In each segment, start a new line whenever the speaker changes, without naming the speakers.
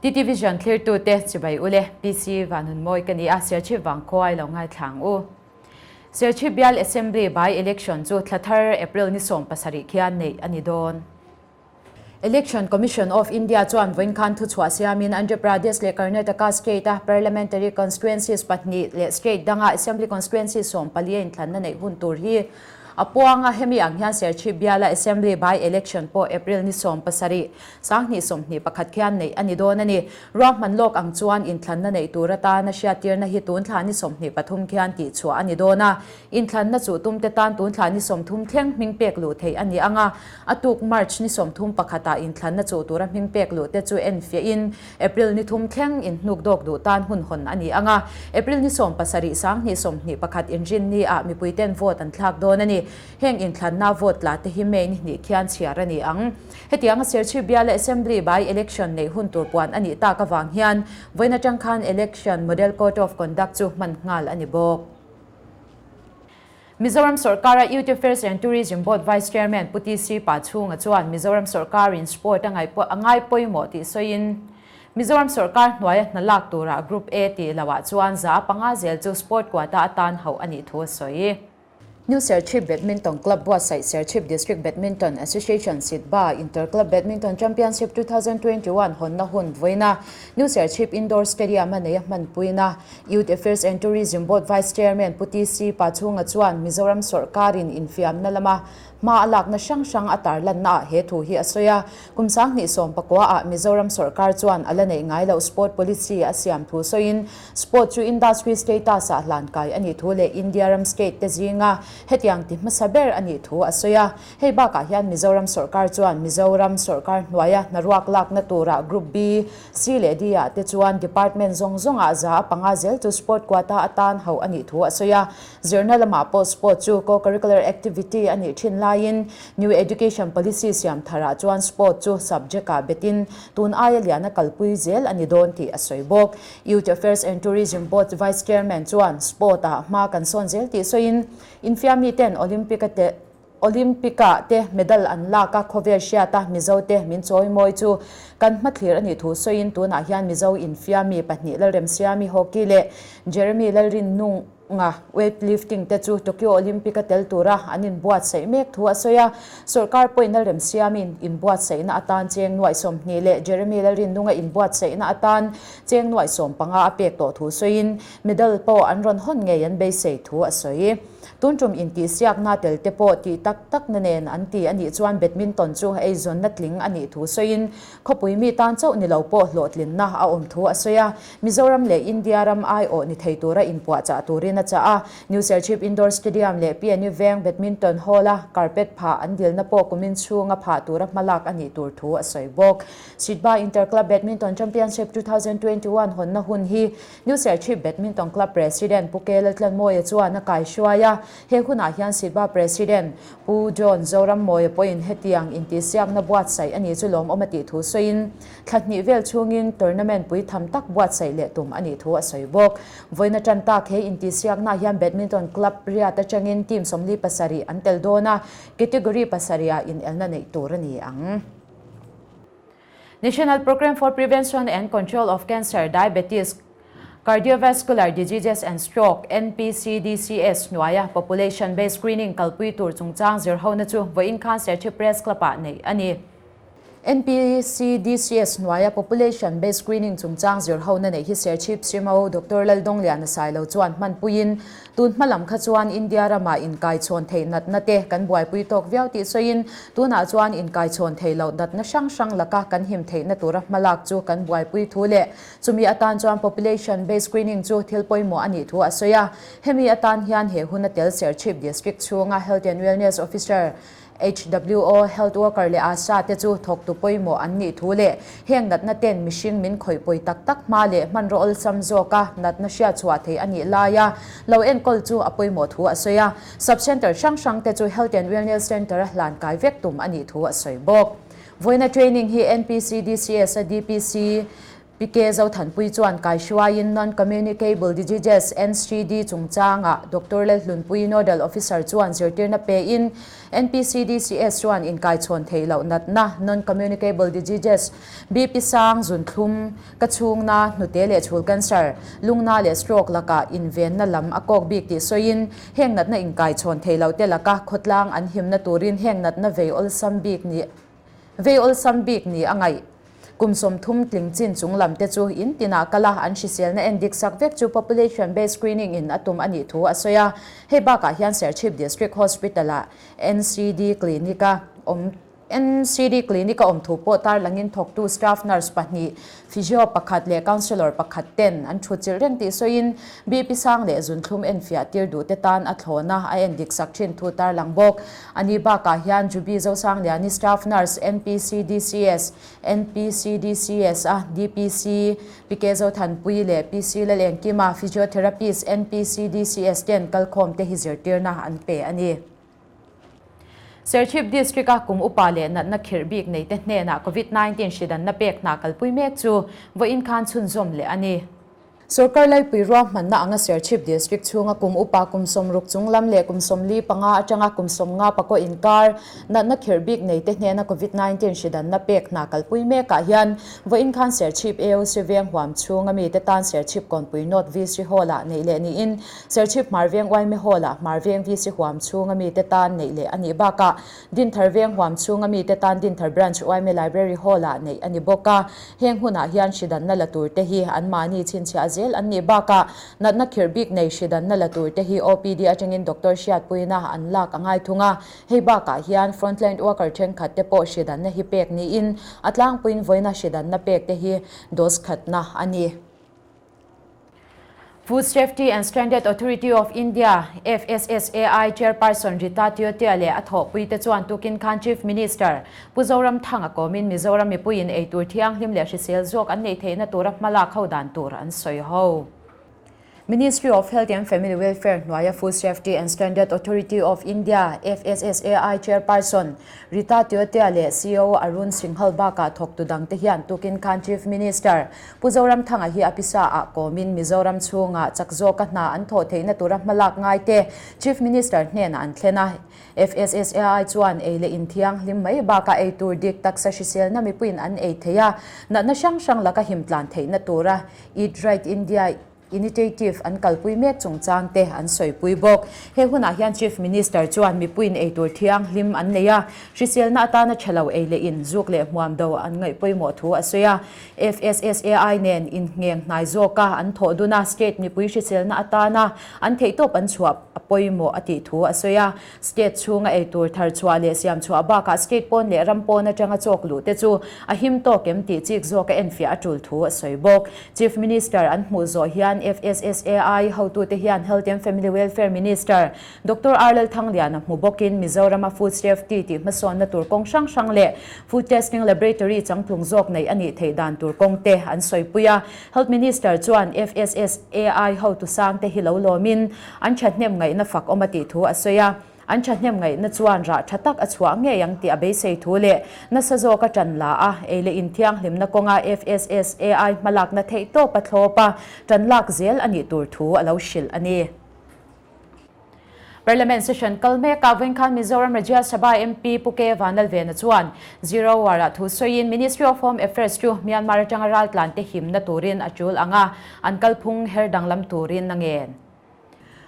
TT Vision thlirtute chibai ule PC Vanhunmawi ka ni a, Serchhip Vangkhua i lo ngaithla ang u. Serchhip Bial Assembly by Election chu thla thar April ni 17 khian neih a ni dawn. Election Commission of India chuan vawiin khan thuchhuah siamin Andhra Pradesh leh Karnataka state-a parliamentary constituencies pahnih leh state danga assembly constituencies 14 a inthlanna neih hun tur hi a puang a, hemi ang hian Serchhip biala assembly by election pawh April ni 17, 2021 khian neih a ni dawn a ni. Ruahman lawk ang chuan inthlanna neih tur atana hriattirna hi tun thla ni 23 khian tihchhuah a ni dawn a, Inthlanna chu tumte tan tun thla ni 30 thleng hming pek luh theih a ni ang a, a tuk March ni 31 ah inthlanna chuh tura hming pek luh te chu enfiahin April ni 3 thleng inhnuk dawk duh tan hun hawn a ni ang a, April ni 17 2021 inrinni ah mipuiten vote an thlak dawn a ni. Heng inthlanna vote tla te hi May ni hnih khian chhiar a ni ang. Hetianga Serchhip biala Assembly by Election neih hun tur puan a nih tak avang hian vawiin atang khan Election Model Code of Conduct chu hman nghal a ni bawk. Mizoram sawrkara Youth Affairs and Tourism Board Vice Chairman Pu TC Pachhunga chuan Mizoram sawrkarin sport a ngai pawimawh tih sawiin Mizoram sawrkar hnuaia hna lak turah Group A tih loah chuan 5% zel chu sport quota atan hauh a nih thu a sawi. New Serchhip Badminton Club buatsaih Serchhip District Badminton Association SIDBA Inter Club Badminton Championship 2021 hawnna hun vawiina New Serchhip Indoor Stadium-a nei a hmanpuina Youth Affairs and Tourism Board Vice Chairman Pu TC Pachhunga chuan Mizoram sawrkarin infiamna lama hma a lakna hrang hrang a tarlanna ah he thu hi a sawi a. Kum 2019 ah Mizoram sawrkar chuan a la neih ngai loh Sport Policy a siam thu sawiin Sport chu industry status ah hlan kai a nih thu leh India ram state te zinga hetiang ti hmasa ber a nih thu a sawi a. Hei bakah hian Mizoram sawrkar chuan Mizoram sawrkar hnuaia hnaruak lakna turah Group B, C leh D ah te chuan department zawng zawngah 5% zel chu sport quota atan hauh a nih thu a sawi a. Zirna lamah pawh sport chu co-curricular activity a nih thin laiin New Education Policy siam tharah chuan sport chu subject ah betin tun aia liana kalpui zel a ni dawn tih a sawi bawk. Youth Affairs and Tourism Board Vice Chairman chuan sport ah hma kan sawn zel tih sawiin infiammi ten Olympic a te Olympic-ah te medal an lak a, khawvel hriata Mizo te min chawimawi chu kan hmathlir a nih thu sawiin tunah hian Mizo infiami pahnih Lalremsiami Hockey leh Jeremy Lalrinnunga weightlifting te chu Tokyo Olympic-a tel tura an inbuatsaih mek thu a sawi a. Sawrkar pawhin Lalremsiami'n inbuatsaihna atan cheng nuaih 20 leh Jeremy Lalrinnunga inbuatsaihna atan cheng nuaih 15 a pek tawh thu sawiin medal pawh an rawn hawn ngei an beisei thu a sawi. Tun tum intihsiakna tel te pawh tih tak tak na nen an ti a nih chuan badminton chu eizawnna tling a nih thu sawiin khawpui mi tan chauh ni lo pawh hlawhtlinna a awm thu a sawi a. Mizoram leh India ram aiawh ni thei tura inpuahchah turin a chah a. New Serchhip Indoor Stadium leh PNU Veng Badminton Hall-a carpet phah an dilna pawh kumin chhunga phah tura hmalak a nih tur thu a sawi bawk. Sitba Inter Club Badminton Championship 2021 hawnna hun hi New Serchhip Badminton Club President Pu K Laltlanmawia chuan a kaihruai a, he hunah hian Sitba President Pu John Zorammawia pawhin hetiang intihsiakna buatsaih a nih chu lawmawm a tih thu sawiin, thla hnih vel chhungin tournament pui tham tak buatsaih leh tum a nih thu a sawi bawk. Vawiin atan tak he intihsiaknaah hian Badminton Club riat atangin team 47 an tel dawn a, category pasarihah inelna neih tur a ni ang. National Programme for Prevention and Control of Cancer, Diabetes, Cardiovascular Diseases and Stroke, NPCDCS, hnuaia Population Based Screening kalpui tur chungchang zirhona chu vawiin khan Serchhip Press Club-ah neih a ni. NPCDCS hnuaia Population Based Screening chungchang zirhona neih hi Serchhip CMO Doctor Laldongliana Sailo chuan hmanpuiin Tun hma lam kha chuan India ramah inkaichhawn theih natna te kan buaipui tawk viau tih sawiin, tunah chuan inkaichhawn theih loh natna hrang hrang laka kan him theihna tura hmalak chu kan buaipui thu leh chumi atan chuan population based screening chu thil pawimawh a nih thu a sawi a. Hemi atan hian he hun a tel Serchhip District chhunga Health and Wellness Officer, HWO, Health Worker leh ASHA te chu thawktu pawimawh an nih thu leh heng natna ten mihring min khawih pawi tak tak hma leh hmanraw awlsam zawka natna hriat chhuah theih a nih laia lo enkawl chu a pawimawh thu a sawi a. Sub Centre hrang hrang te chu Health and Wellness Centre a hlan kai vek tum a nih thu a sawi bawk. Vawiina training hi NPCDCS a DPC. PK Zothanpui chuan kaihruaiin Non-Communicable Diseases, NCD, chungchangah Doctor Lalhlunpui Nodal Officer chuan zirtirna pein NPCDCS chuan inkaichhawn theih loh natna, Non-Communicable Diseases, BP sang, zunthlum, ka chhungna, hnute leh chhul cancer, lungna leh stroke lakah invenna lam a kawk bik tih sawiin heng natna inkaichhawn theih loh te laka khawtlang an himna turin heng natna vei awlsam bik ni Vei awlsam bik ni a ngaih. Kum 30 tling chin chung lam te chu in tinah kal a, an hriselna en dik sak vek chu Population Based Screening in a tum a nih thu a sawi a. Hei bakah hian Serchhip District Hospital ah NCD Clinic a awm NCD Clinic a awm thu pawh tarlangin thawktu Staff Nurse pahnih, Physio pakhat leh Counsellor pakhat ten an thu chilh reng tih sawiin BP sang leh zunthlum enfiah tir duh te tan a thlawna a en dik sak thin thu tarlang bawk. A ni bakah hian Jubi Zosangliani Staff Nurse NPCDCS, NPCDCS a DPC, PK Zothanpui leh PC Lalengkima Physiotherapist NPCDCS ten kalkhawm te hi zirtirna an pe a ni. Serchhip District a kum upa leh natna khirh bik nei te hnenah Covid 19 hridanna pek hna kalpui mek chu vawiin khan chhunzawm leh a ni. Sorkar laipui ruahmanna anga Serchhip District chhunga kum upa kum 60 chung lam leh kum 45 atanga kum 50 pakaw inkar natna khirh bik nei te hnena Covid 19 hridanna pek hna kalpui mekah hian vawiin khan Serchhip AOC veng huam chhunga mite tan Serchhip Kawnpui North VC Hall-ah neih leh niin Serchhip Hmar Veng Uaime Hall-ah Hmar Veng VC huam chhunga mite tan neih leh a nih bakah Dinthar Veng huam chhunga mite tan Dinthar Branch Uaime Library Hall-ah neih a ni bawk a. Heng hunah hian hridanna la turte hi anmahni chhinchhiah zel an nih bakah natna khirh bik nei hridanna la turte hi OPD atangin doctor hriatpuina an lak a ngai thung a. Hei bakah hian frontline worker thenkhat te pawh hridanna hi pek niin a tlangpuiin vawiina hridanna pek te hi dose khatna a ni. Food Safety and Standard Authority of India, FSSAI, Chairperson Rita Teotia leh a thawhpuite chuan tukin khan Chief Minister Pu Zoramthanga kawmin Mizoram mipuiin eitur thianghlim leh hrisel zawk an neih theihna tura hmalak ho dan tur an sawi ho. Ministry of Health and Family Welfare hnuaia Food Safety and Standard Authority of India, FSSAI, Chairperson Rita Teotia leh ceo Arun Singhal bakah thawktu dangte hian tukin khan Chief Minister Pu Zoramthanga hi a pisa ah kawmin Mizoram chhungah chak zawka hna an thawh theihna tura hmalak ngai te Chief Minister hnenah an thlen a. FSSAI chuan ei leh in thianghlim mai bakah ei tur dik taksa hriselna mipuiin an ei thei a, natna hrang hrang laka himtlan theihna tura Eat Right India Initiative an kalpui mek chungchang te an sawipui bawk. He hunah hian Chief Minister chuan mipuiin eitur thianghlim an nei a, hriselna atana tha lo ei leh in zuk leh hmuam do an ngaih pawimawh thu a sawi a. FSSAI nen inngheng hnai zawka an thawh dun a, state mipui hriselna atana an theihtawp an chhuah a pawimawh a tih thu a sawi a. State chhunga eitur thar chhuah leh siam chhuah bakah state pawn leh ram pawn atanga chawk luh te chu a him tawk em tih chik zawka enfiah a tul thu a sawi bawk. Chief Minister an hmuh zawh hian FSSAI hotute hian Health and Family Welfare Minister Doctor R Lalthangliana hmu bawkin Mizorama food safety tih hmasawnna tur kawng hrang hrang leh food testing laboratory changtlung zawk neih a nih theih dan tur kawng te an sawipui a. Health Minister chuan FSSAI hotu sang te hi lo lawmin An thahnem ngaihna fak awm a tih thu a sawi a, an thahnem ngaihna chuan rah tha tak a chhuah ngei ang tih a beisei thu leh nasa zawka tan la a, ei leh inthianghlimna kawnga FSSAI hmalakna theih tawp a thlawp a, tan lak zel a nih tur thu a lo hrilh a ni. Parliament session kal mekah vawinkhan Mizoram Rajya Sabha MP Pu K Vanlalvena chuan Zero Hour-ah thu sawiin Ministry of Home Affairs chu Myanmar atanga raltlante himna turin a tul ang a, an kalphung her danglam turin a ngen.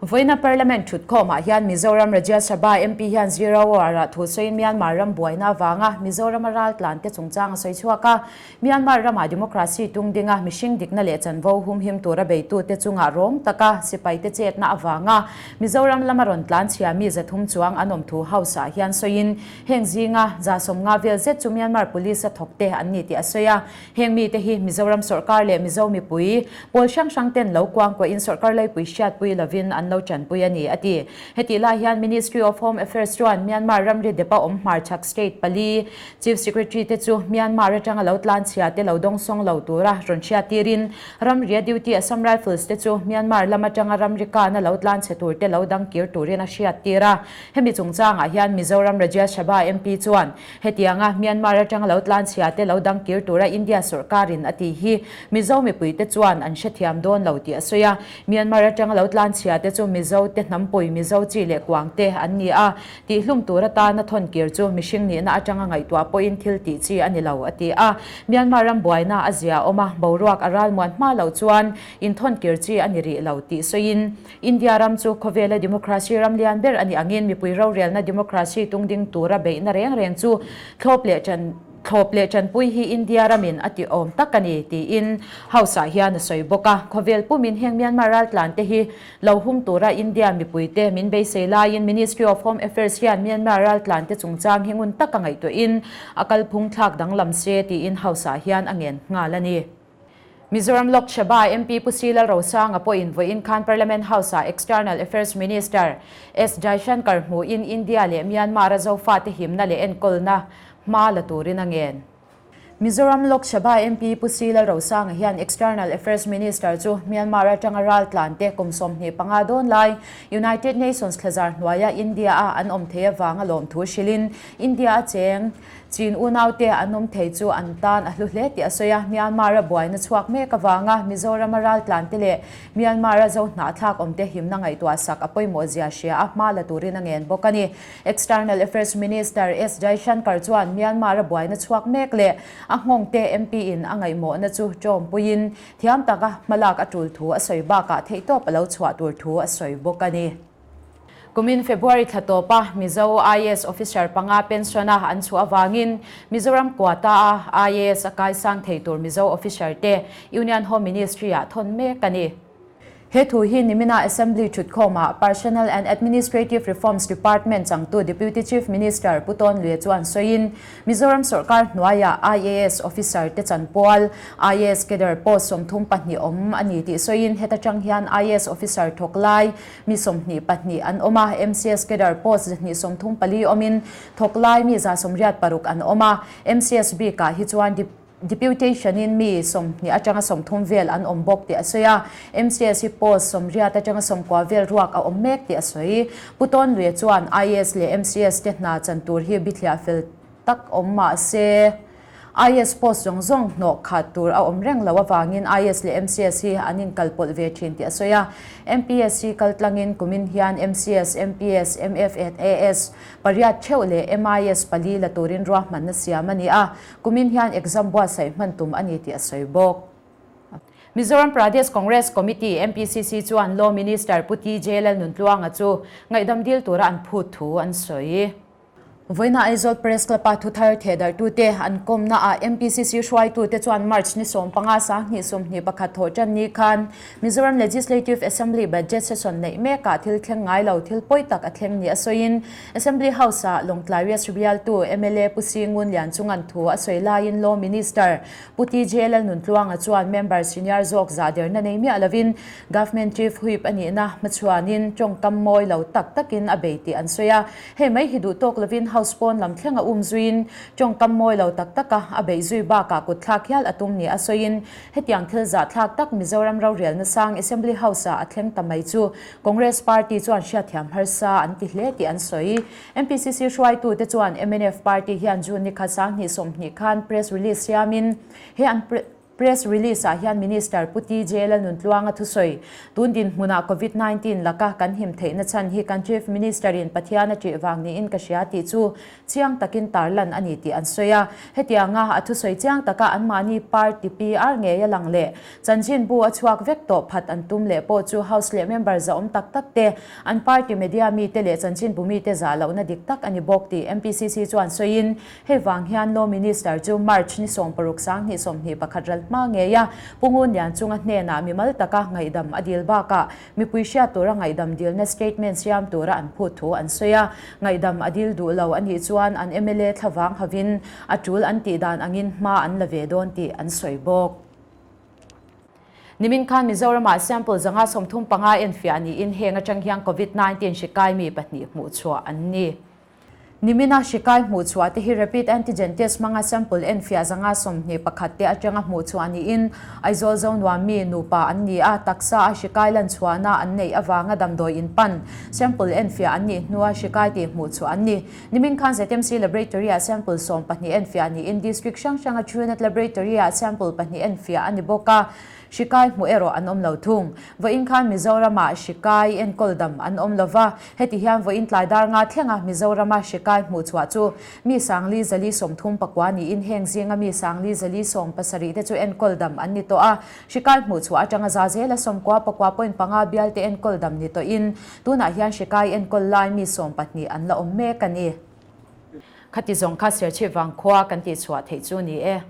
Vawiina Parliament thutkhawmah hian Mizoram Rajya Sabha MP hian Zero Hour-ah thu sawiin Myanmar ram buaina avanga Mizorama raltlante chungchang a sawi chhuak a. Myanmar ramah democracy tung dinga mihring dikna leh chanvo humhim tura beitute chungah rawng taka sipaite chetna avanga Mizoram lama rawn tlan chhia mi 300 chuang an awm thu House-ah hian sawiin heng zinga 150 vel zet chu Myanmar Police-a thawkte an ni tih a sawi a. Heng mite hi Mizoram sawrkar leh Mizo mipui pawl hrang hrang ten lo kuangkuahin sawrkar laipui hriatpui lovin an an lo tanpui a ni, a ti. Hetih lai hian Ministry of Home Affairs chuan Myanmar ramri depa awm hmarchhak state pali Chief Secretary te chu Myanmar atanga lo tlanchhia te lo dawngsawng lo tura rawn hriattirin ramria duty Assam Rifles te chu Myanmar lam atanga ramri kana lo tlanchhe tur te lo dangkir turin a hriattir a. Hemi chungchangah hian Mizoram Rajya Sabha MP chuan hetianga Myanmar atanga lo tlanchhia te lo dangkir tura India sawrkarin a tih hi Mizo mipuite chuan an hrethiam dawn lo tih a sawi a. Myanmar atanga lo tlanchhia te chu Mizo te hnampui Mizo chi leh kuang te an ni a, Tihlum tur atana thawn kir chu mihring nihna atanga ngaihtuah pawhin thil tih chi a ni lo, a ti a. Myanmar ram buaina a zia awm a, boruak a ral muan hma loh chuan inthawn kir chi a ni rih lo tih sawiin, India ram chu khawvela democracy ram lian ber a nih angin mipui rorelna democracy tungding tura beihna reng reng chu thlawp leh tan Thlawp leh tanpui hi India ramin a ti awm tak a ni, tiin House-ah hian a sawi bawk a. Khawvel pumin heng Myanmar raltlante hi lo hum tura India mipuite min beisei laiin Ministry of Home Affairs hian Myanmar raltlante chungchang hi ngun taka ngaihtuahin a kalphung thlak danglam se tiin House-ah hian a ngen nghal a ni. Mizoram Lok Sabha MP Pu C Lalrosanga pawhin vawiin khan Parliament House-ah External Affairs Minister S Jaishankar hmuhin India leh Myanmar-a Zofate himna leh enkawlna hma la turin a ngen. Mizoram Lok Sabha MP Pu C Lalrosanga hian External Affairs Minister chu Myanmar atanga raltlante kum 25 dawn lai United Nations thlazar hnuaia India-a an awm thei avanga lawmthu hrilhin India-a cheng Chin unaute an awm thei chu an tan a hlu hle tih a sawi a, Myanmar-a buaina chhuak mek avanga Mizorama raltlante leh Myanmar-a zo hnahthlak awmte himna ngaihtuah sak a pawimawh zia hria a hma la turin a ngen bawk a ni. External Affairs Minister S Jaishankar chuan Myanmar-a buaina chhuak mek leh a nghawngte MP-in a ngaihmawhna chu tawmpuiin thiam taka hmalak a tul thu a sawi bakah theihtawp a lo chhuah tur thu a sawi bawk a ni. Kumin February thla tawpa Mizo IAS officer panga pension-a an chhuah avangin Mizoram quota-a IAS a kaisang thei tur Mizo officer te Union Home Ministry-ah thawn mek a ni. He thu hi nimina Assembly thutkhawmah Personnel and Administrative Reforms Department changtu Deputy Chief Minister Pu Tawn Lue chuan sawiin Mizoram sawrkar hnuaiah IAS officer te chanpual IAS cadre post 34 awm a ni tih sawiin heta tang hian IAS officer thawk lai Mi 22 an awm a, MCS cadre post 234 awmin thawk lai mi 186 an awm a, MCS bikah hi chuan deputation-in mi 20 atanga 30 vel an awm bawk tih a sawi a, MCS hi post 80 atanga 90 vel ruak a awm mek tih a sawi. Pu Tawnluia chuan IAS leh MCS te hna chan tur hi bithliah fel tak awm mah se, IAS post zawng zawng hnawh khat tur a awm reng lo avangin IAS leh MCS hi an inkalpawlh ve thin tih a sawi a. MPSC kaltlangin kumin hian MCS, MPS, MF at AS pariat theuh leh MIS pali la turin ruahmanna siam a ni a, kumin hian exam buatsaih hman tum a ni tih a sawi bawk. Mizoram Pradesh Congress Committee, MPCC, chuan Law Minister Pu TJ Lalnuntluanga chu ngaihdam dil tura an phut thu an sawi. Vawiina Aizawl Press Club-a thuthar thehdarhtute an kawmnaah MPCC hruaitute chuan March ni 15 2021 thawh tan ni khan Mizoram Legislative Assembly Budget Session neih mekah thil thleng ngai lo thil pawi tak a thleng ni a sawiin Assembly House-ah Lawngtlai West bialtu mla Pu Singun Lianchunga'n thu a sawi laiin Law Minister Pu TJ Lalnuntluanga chuan member senior zawk zahderna nei miah lovin Government Chief Whip a nihna hmachhuanin tawngkam mawi lo tak takin a bei tih an sawi a. Hei mai hi duh tawk lovin House pawn lam thleng a um zuiin tawngkam mawi lo tak taka a beih zui bakah kutthlak hial a tum ni a sawiin hetiang thil zahthlak tak Mizoram rorelna sang Assembly House-ah a thleng ta mai chu Congress Party chuan hriatthiam harsa an ti hle tih an sawi. MPCC hruaitute chuan mnf Party hian June ni khat 2020 khan press release siamin he an Press release ah hian Minister Pu TJ Lalnuntluanga thusawi, Tun dinhmunah Covid 19 laka kan him theihna chhan hi kan Chief Minister in Pathian a ṭih vang niin ka hria tih chu chiang takin tarlan a ni tih an sawi a. Hetianga a thusawi chiang taka anmahni party PR ngei a lang leh chanchinbu a chhuak vek tawh phat an tum leh pawh chu House leh member zahawm tak tak te, an party media mite leh chanchinbu mite zah lohna dik tak a ni bawk tih MPCC chuan sawiin Hei vang hian Law Minister chu March ni 60 2021 ral hma ngei a, Pu Ngun Lian chunga hnenah mimal taka ngaihdam a dil bakah mipui hriat tura ngaihdam dilna statement siam tura an phut thu an sawi a. Ngaihdam a dil duh lo a nih chuan an mla thlavang hovin a tul an tih dan angin hma an la ve dawn tih an sawi bawk. Nimin khan Mizoramah sample 535 enfiah niin heng atang hian Covid 19 hri kai mi pahnih hmuhchhuah an ni. Nimina hri kai hmuhchhuah te hi rapid antigen test hmanga sample enfiah 121 te atanga hmuhchhuah niin Aizawl Zonuam mi nupa an ni a, taksa a hri kai lanchhuahna an neih avanga damdawi in pan sample enfiah an nih hnua hri kai tih hmuhchhuah an ni. Nimin khan ZMC Laboratory-ah sample 12 enfiah niin District hrang hranga Truenat Laboratory-ah sample pahnih enfiah a ni bawk a, hri kai hmuh erawh an awm lo thung. Vawiin khan Mizoramah hri kai enkawl dam an awm lo va, heti hian vawiin tlai dar nga thlenga Mizorama hri kai hmuh chhuah chu mi 4439 niin heng zinga mi 4477 te chu enkawl dam an ni tawh a, hri kai hmuh chhuah atanga za zela 99.5 bial te enkawl dam ni tawhin tunah hian hri kai enkawl lai mi 12 an la awm mek a ni. Khati zawng kha Serchhip vangkhua kan tihchhuah theih chu ni e.